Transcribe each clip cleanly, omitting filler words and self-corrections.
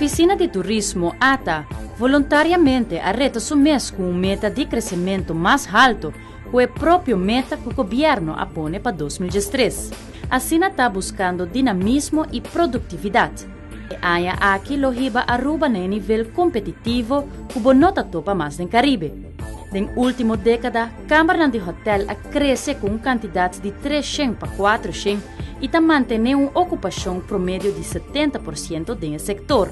Oficina di Turismo, ATA, voluntariamente a reta su mes cu un meta di crecemento mas halto cu e propio meta cu Gobierno a pone pa 2013. Asina ta buscando dinamismo y productividad. E aña aki lo hiba Aruba na e nivel competitivo cu bo no ta topa mas den Caribe. Den ultimo decada, cambernan di hotel a crece cu un cantidad di 300 pa 400 y ta mantene un ocupacion promedio di 70% den e sector.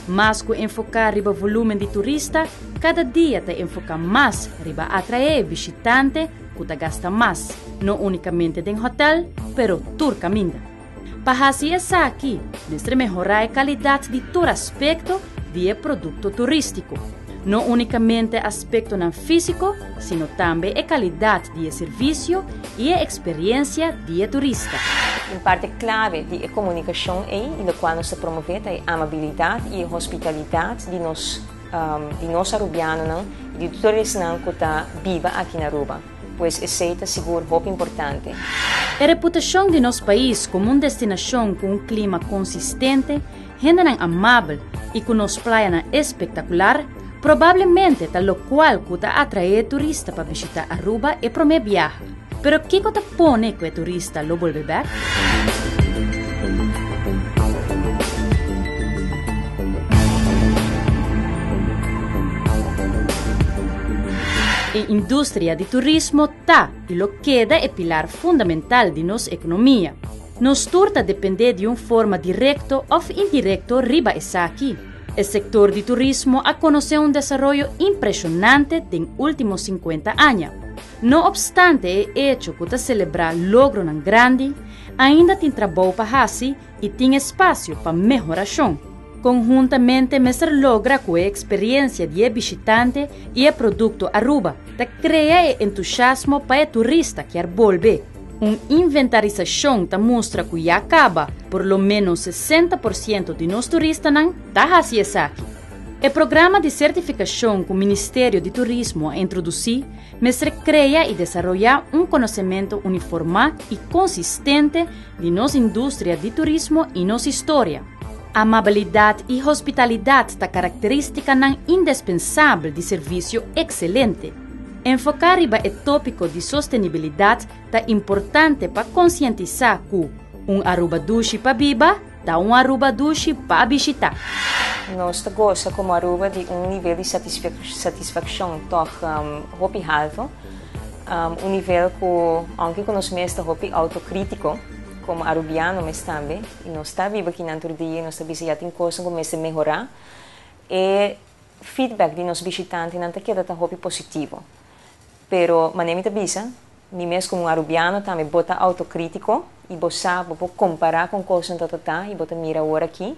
Mas cu enfoca riba volumen di turista, cada dia ta enfoca mas riba atrae bishitante cu ta gasta mas, no unicamente den hotel, pero tur caminda. Pa haci esaki, mester mehora e calidad di tur aspecto di e producto turistico. No unicamente aspectonan fisico, sino tambe e calidad di e servicio y e experiencia di e turista. Un parti clave di e comunicacion ey, y locual nos ta promove, ta e amabilidad y e hospitalidad di nos arubianonan y di tur esnan cu ta biba aki na Aruba. Pues esey ta sigur hopi importante. E reputacion di nos pais como un destinacion cu un clima consistente, hendenan amabel y cu nos playanan espectacular, probablemente ta locual cu ta atrae turista pa bishita Aruba e prome biaha. Pero kico ta pone cu e turista lo bolbe bek? E industria di turismo ta y lo keda e pilar fundamental di nos economia. Nos tur ta depende di un forma directo of indirecto riba esaki. E sector di turismo a conoce un desaroyo impresionante den ultimo 50 aña. No obstante e hecho cu ta celebra logronan grandi, ainda tin trabou pa haci y tin espacio pa mehoracion. Conhuntamente mester logra cu e experiencia di bishitante y e producto Aruba, ta crea e entusiasmo pa e turista kier bolbe. Un inventarisacion ta mustra cu ya caba, por lo menos 60% di nos turistanan ta haci esaki. E programa di certificacion cu Ministerio di Turismo a introduci, mester crea y desaroya un conocemento uniforma y consistente di nos industria di turismo y nos historia. Amabilidad y hospitalidad ta caracteristicanan indispensabel di servicio excelente. Enfoca riba e topico di sostenibilidad ta importante pa concientisa cu un Aruba dushi pa biba, ta un Aruba dushi pa bishita. Nos ta goza como Aruba di un nivel di satisfaccion toch hopi halto. Un nivel cu, aunke cu nos mes ta hopi autocritico, como arubiano mes tambe, y nos ta biba aki tur dia, nos ta bisa ya tin cos cu mester mehora, e feedback di nos bishitantenan ta keda ta hopi positivo. Pero manera mi ta bisa, mi mes como arubiano tambe bo ta autocritico y bo sa, bo compara cu cos ta ta y bo ta mira awor aki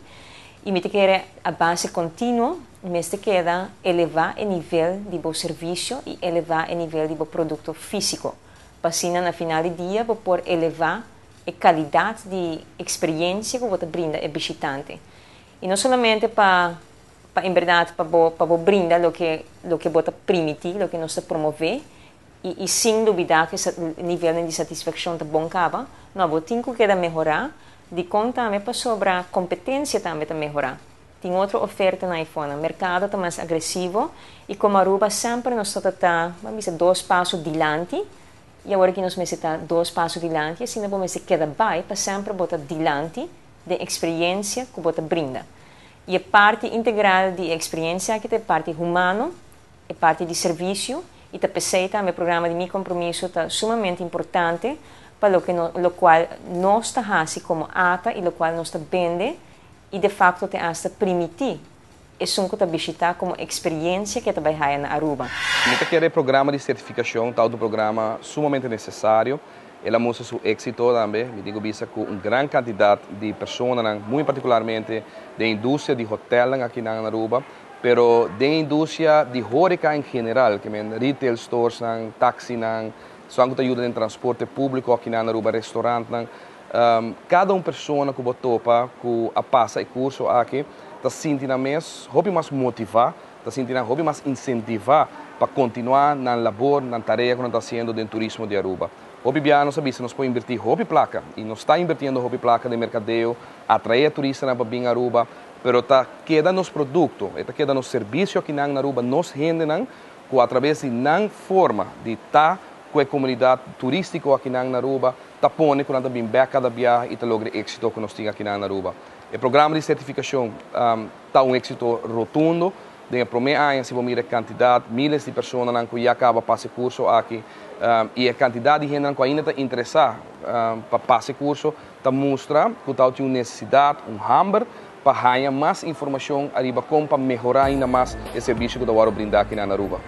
y mi ta kere a base continuo mester keda eleva e nivel di bo servicio y eleva e nivel di bo producto fisico. Pa asina na final di dia bo por eleva e calidad di experiencia cu bo ta brinda e bishitante. Y no solamente pa en berdad pa bo brinda loke bo ta permiti, loke nos ta promove, y sin duda cu e nivel di satisfaccion ta bon caba, no, bo tin cu keda mehora, di con tambe pasobra competencia tambe ta mehora. Tin otro ofertanan afo, e mercado ta mas agresivo y como Aruba semper nos ta, ban bisa, dos paso dilanti, y awor aki nos mester ta dos paso dilanti, asina bo mester keda bay pa semper bo ta dilanti di experiencia cu bo ta brinda. Y e parti integral di experiencia aki ta e parti humano, e parti di servicio, y ta p'esey tambe programa di Mi Compromiso ta sumamente importante pa loke no, locual nos ta haci como ATA y locual nos ta bende y de facto te hasta permiti esun cu ta bishita como experiencia cu ta bay na Aruba. Mi ta kere programa di certificacion ta un programa sumamente necesario. El a mustra su exito tambe. Mi ta bisa cu un gran cantidad di persona, muy particularmente di industria di hotel aki na Aruba, pero di industria di horeca en general, kiermen retail stores, nan, taxi, nan, esnan cu ta yuda den transporte publico aki na Aruba, restaurant, nan, cada un persona cu bo topa, cu a pasa e curso aki, ta sinti nan mes hopi mas motiva, ta sinti nan hopi mas incentiva pa continua nan labor, nan tarea cu nan ta haciendo den turismo di Aruba. Hopi biaha nos a bisa nos por inverti hopi placa y nos ta invirtiendo hopi placa den mercadeo, atrae turistanan pa bin Aruba, Pero ta keda nos produkto, ta keda nos servisio aki na Aruba, nos hendenan, ku atraves di nan forma di ta ku e komunidat turístiko aki na Aruba, ta pone ku nan ta bin bèk kada biaha i ta logra éksito ku nos tin aki na Aruba. E programa di sertifikashon ta un éksito rotundo. Den promé aña, si bo mira kantidat, míles di persona ku ya a kaba pasa e kurso aki, i e kantidat di hende ku ainda ta interesá pa pasa e kurso, ta mustra ku tin un nesesidat, un hamber, pa haña mas informashon ariba kon pa mehorá ainda mas e servisio ku ta brinda aki na Aruba.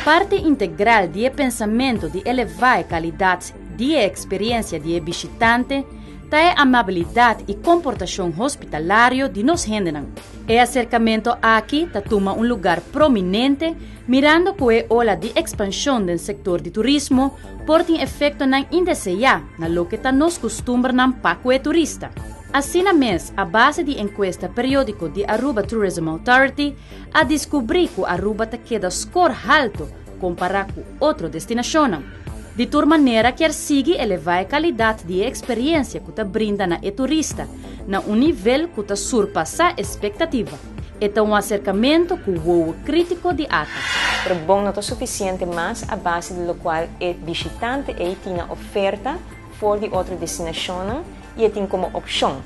Parti integral di pensamentu di elevá e kalidat di eksperensia di bishitante ta e amabilidat i komportashon hospitalario di nos hendenan. E aserkamentu aki ta tuma un lugá prominente, mirando ku e ola di ekspanshon di sektor di turismo por tin efektonan indeseá na loke ta nos kustumbernan pa ku turista. Asina mes, a base di enkuesta periódiko di Aruba Tourism Authority, a deskubrí ku Aruba ta keda score haltu kompará ku otro destinashon. Di tur manera, ke sigui elevá e kalidat di eksperensia ku ta brinda na e turista, na un nivel ku ta surpasá ekspektativa. E ta un aserkamentu ku wowo krítiko di ATA. Pero bon, no ta sufisiente mas a base di loke e bishitante ei tin oferta for di otro destinashon i tin komo opshon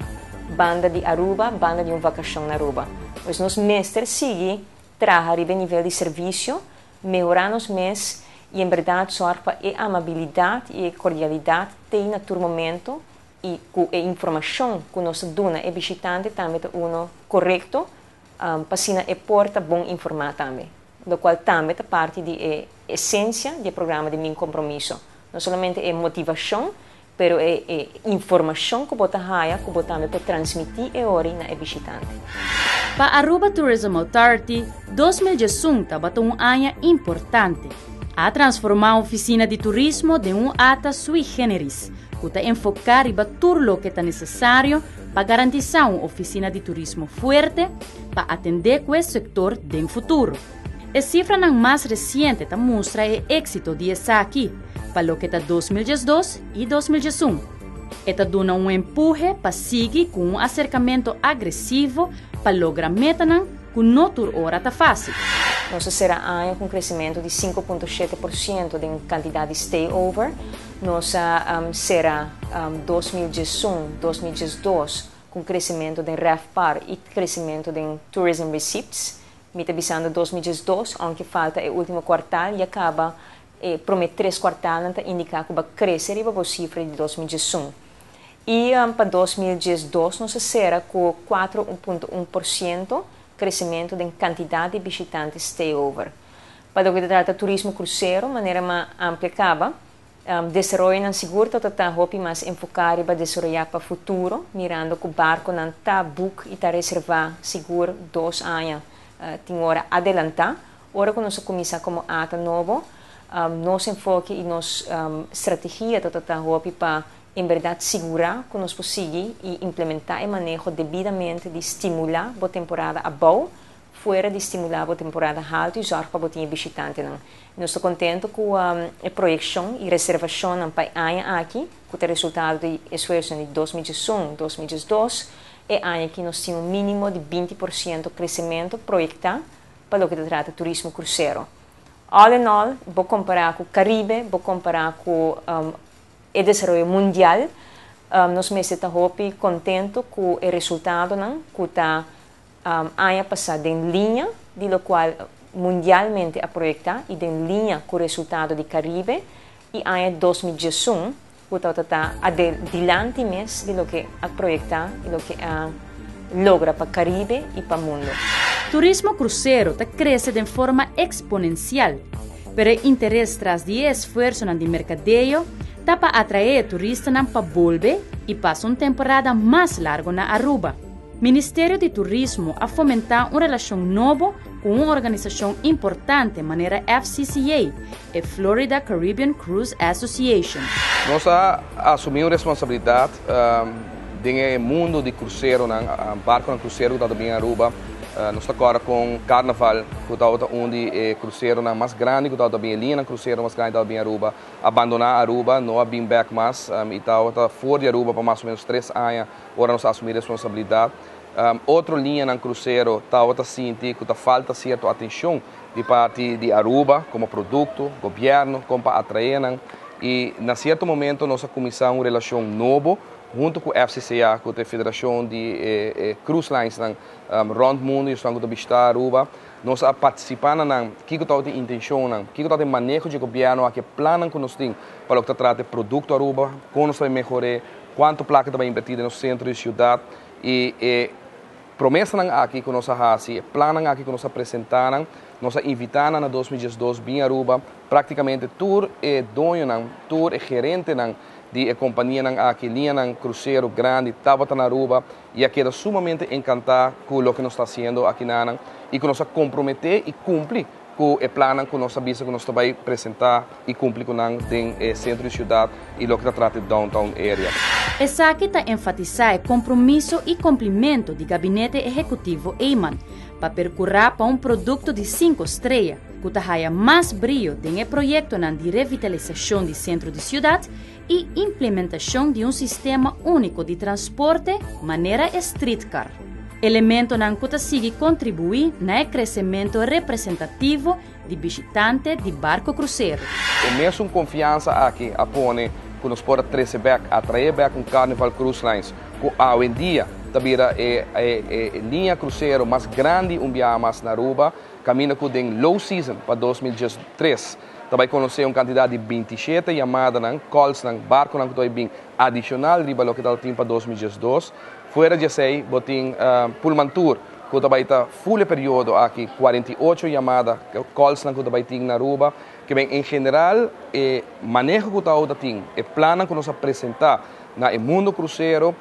banda di Aruba, banda di un vakashon na Aruba. Pues nos mester sigui traha riba nivel di servisio, mehorá nos mes i en berdat sòru pa e amabilidat i kordialidat tin na tur momento i ku e informashon ku nos ta duna e bishitante tambe ta uno korekto, pa asina e por ta bon informá tambe. Lokual tambe ta parti di e esensia di e programa di Mi Compromiso. No solamente e motivashon, pero e informashon ku bo ta haya, ku bo tambe por transmití e ora na e bishitante. Pa Aruba Tourism Authority, 2021 tabata un aña importante. A transformá e ofisina di turismo den un ATA sui generis, ku ta enfoká riba tur loke ta nesesario pa garantisá un ofisina di turismo fuerte pa atendé ku e sektor den futuro. E sifranan mas resiente ta mustra e éksito di esaki, pa loke ta 2012 i 2021. E ta duna un empuhe pa sigui ku un aserkamentu agresivo pa logra metanan ku no tur ora ta fásil. Nos a sera aña ku kresementu di 5,7% di kantidat di stayover. Nos a sera 2011, 2012 ku kresementu di RevPAR i kresementu di tourism receipts. Mi ta bisando 2012, aunke falta e último kuartal i kaba promé 3 kuartal ta indiká ku a krese riba e sifra di 2011. I pa 2012 nos a sera ku 4,1% kresementu di kantidat di bishitante stayover. Pa loke ta trata turismo krusero, manera m'a amplia kaba, desaroyonan sigur ta hopi mas enfoká pa desaroyá pa futuro, mirando ku barkonan ta book i ta reservá sigur 2 aña tin ora adelantá. Ora ku nos kuminsá komo ATA nobo, nos enfoke i nos strategia ta hopi pa en berdat sigurá ku nos por sigui i implementá e maneho debidamente di stimulá e temporada abou, fuera di stimulá e temporada haltu i zorg pa tin bishitantenan. Nos ta kontentu ku e proyekshon i reservashon pa e aña aki, ku ta resultado di esfuerso di 2021, 2022, e aña aki nos tin un mínimo di 20% kresementu proyektá pa loke ta trata turismo krusero. All in all, bo kompará ku Karibe, bo kompará ku e desaroyo mundial, nos mester ta hopi kontentu ku e resultadonan, ku ta aña pasá den liña, di lokual mundialmente a proyektá i den liña ku resultado di Karibe, i aña 2021, ku ta dilanti mes di loke a proyektá i loke a logra pa Karibe i pa mundu. Turismo krusero ta krese di forma eksponensial, pero e interes tras di esfuerso di merkadeo ta pa atraé turistanan pa bolbe i pasa un temporada mas largu na Aruba. Ministerio di Turismo a fomentá un relashon nobo ku un organisashon importante manera FCCA, e Florida Caribbean Cruise Association. Nos a asumí responsabilidat den mundu di krusero, barko krusero ku ta na Aruba. Nos ta awor ku Carnival, ku ta un di e kruseronan mas grandi, ku ta e liña krusero mas grandi ku ta na Aruba, a bandoná Aruba, no a bin back mas, i ta for di Aruba pa mas o ménos 3 aña, ora nos a asumí responsabilidat. Otro liñanan krusero tabata sinti ku ta falta sierto atenshon di parti di Aruba komo produkto, gobièrnu, kon pa atraé nan. I na sierto momento nos a kuminsá un relashon nobo huntu ku FCCA, ku ta e federashon di e cruise linesnan rònt mundu i esnan ku ta bishitá Aruba. Nos a partisipá na nan, kiko tabata e intenshonnan, kiko tabata e maneho dje gobièrnu aki, e plannan ku nos tin pa loke ta trata e produkto Aruba, kon nos ta bai mehor'é, kuantu plaka ta bai invertí den nos sentro di siudat. I e promesanan aki ku nos a hasi, e plannan aki ku nos a presentá nan, nos a invitá nan na 2012 bin Aruba, práktikamente tur e doñonan, tur e gerentenan di e kompanianan aki, liñanan krusero grandi tabata na Aruba i a keda sumamente enkantá ku loke nos ta hasiendo aki nanan i ku nos a komprometé i kumpli ku e plannan ku nos a bisa ku nos ta bai presentá i kumpli ku nan den e sentro di siudat i loke ta trata e downtown area. Esaki ta enfatisá e kompromiso i kumplimentu di Gabinete Ehekutivo Eman pa perkurá pa un produkto di sinku strea ku ta haya mas brio den e proyektonan di revitalisashon di sentro di siudat i implementashon di un sistema úniko di transporte manera e streetcar. Elementonan ku ta sigui kontribuí na e kresementu representativo di bishitante di barko krusero. E mesun konfiansa aki a pone ku nos por a trese bèk, atraé bèk un Carnival Cruise Lines ku awendia ta bira e e liña krusero mas grandi un biaha mas na Aruba, kaminda ku den low season pa 2013 ta bai konosé un kantidat di 27 yamadanan, callsnan, barkonan ku ta bai bin adishonal riba loke ta tin pa 2012. Fuera di esei bo tin Pullmantur ku ta bai ta full e periodo aki, 48 yamada, callsnan ku ta bai tin na Aruba. Ke men en general e maneho ku ta ota tin, e plannan ku nos a presentá na e mundo krusero,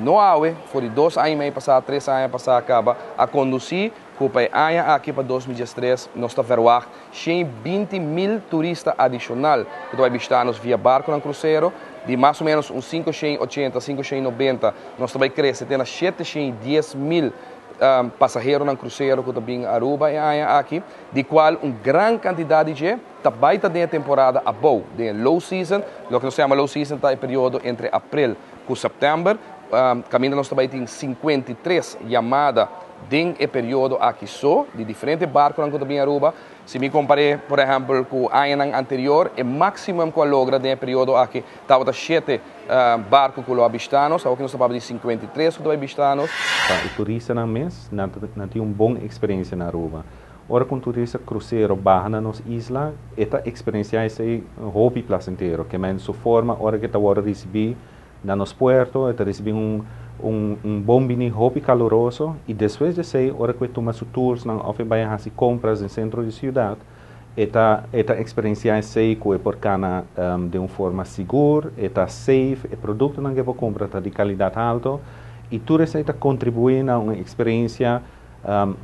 no awe, for di 2 aña i mei pasá, 3 aña pasá kaba, a kondusí ku pa e aña aki pa 2013 nos ta verwacht 120 mil turista adishonal ku ta bai bishitá nos via barkonan krusero, di mas o ménos un 580, 590, nos ta bai krese te na 710 mil pasaheronan krusero ku ta bin Aruba e aña aki, di kual un gran kantidat di dje ta bai ta den temporada abou, den low season. Loke nos yama low season ta e periodo entre aprel ku sèptèmber, kaminda nos ta bai tin 53 yamada den e periodo aki so, di diferente barkonan ku ta bin Aruba. Si mi kompar'é, por ehèmpel, ku añanan anterior, e máksimo ku a logra den e periodo aki tabata 7 barko ku lo a bishitá nos, awor ku nos ta papia di 53 ku ta bai bishitá nos. Pa e turistanan mes, nan tin un bon eksperensia na Aruba. Ora ku un turista krusero baha na nos isla, e ta eksperensiá esei hopi plasentero, ke men su forma ora ku e ta wòrdu risibí na nos puerto, e ta risibí un bon bini hopi kaluroso i despues di esei, ora ku e tuma su toursnan òf e bai hasi kompras den sentro di siudat, e ta eksperensiá esei ku e por kana di un forma sigur, e ta safe, e produktonan ku e por kumpra ta di kalidat altu i tur esei ta kontribuí na un eksperensia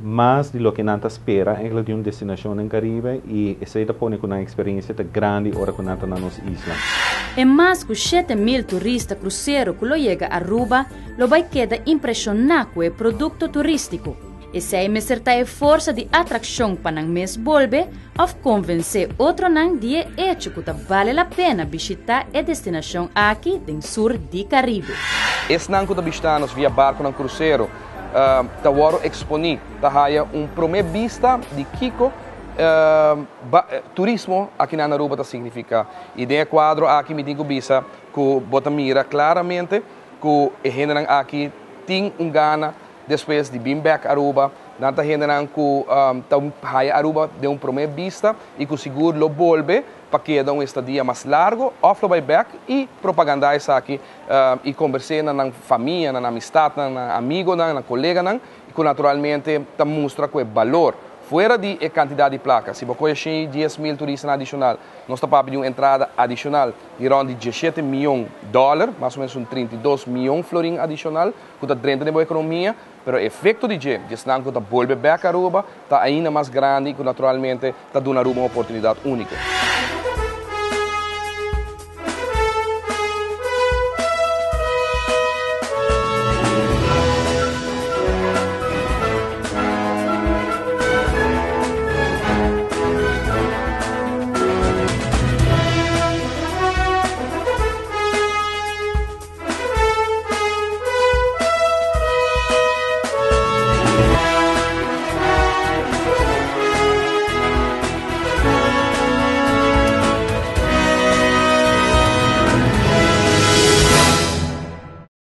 mas di loke nan ta spera eigenlijk di un destinashon den Karibe i esei ta pone ku nan eksperensia ta grandi ora ku nan ta na nos isla. E mas ku 7 mil turista krusero ku lo yega Aruba lo bai keda impreshoná ku e produkto turístiko. Esei mester ta e forsa di atrakshon pa nan mes bolbe òf konvensé otronan di e echo ku ta bale la pena bishitá e destinashon aki den sur di Karibe. Esnan ku ta bishitá nos via barkonan krusero ta wòrdu eksponí, ta haya un promé bista di kiko turismo aki na Aruba ta signifiká. I den e kuadro aki mi tin ku bisa ku bo ta mira klaramente ku e hendenan aki tin un gana despues di bin bèk Aruba, nan ta hendenan ku ta haya Aruba den un promé bista i ku sigur lo bolbe pa keda un estadia mas largu òf lo bai bèk i propagandá esaki i kombers'é na nan famia, na nan amistatnan, na amigonan, na koleganan, ku naturalmente ta mustra ku e balor fuera di e kantidat di plaka. Si bo kohe 110 mil turistanan adishonal, nos ta papia di un entrada adishonal di rònt di 17 mion dòler, mas o ménos un 32 mion florin adishonal ku ta drenta den bo ekonomia, pero e efekto di dje, esnan ku ta bolbe bèk Aruba, ta ainda mas grandi ku naturalmente ta duna Aruba un oportunidat úniko.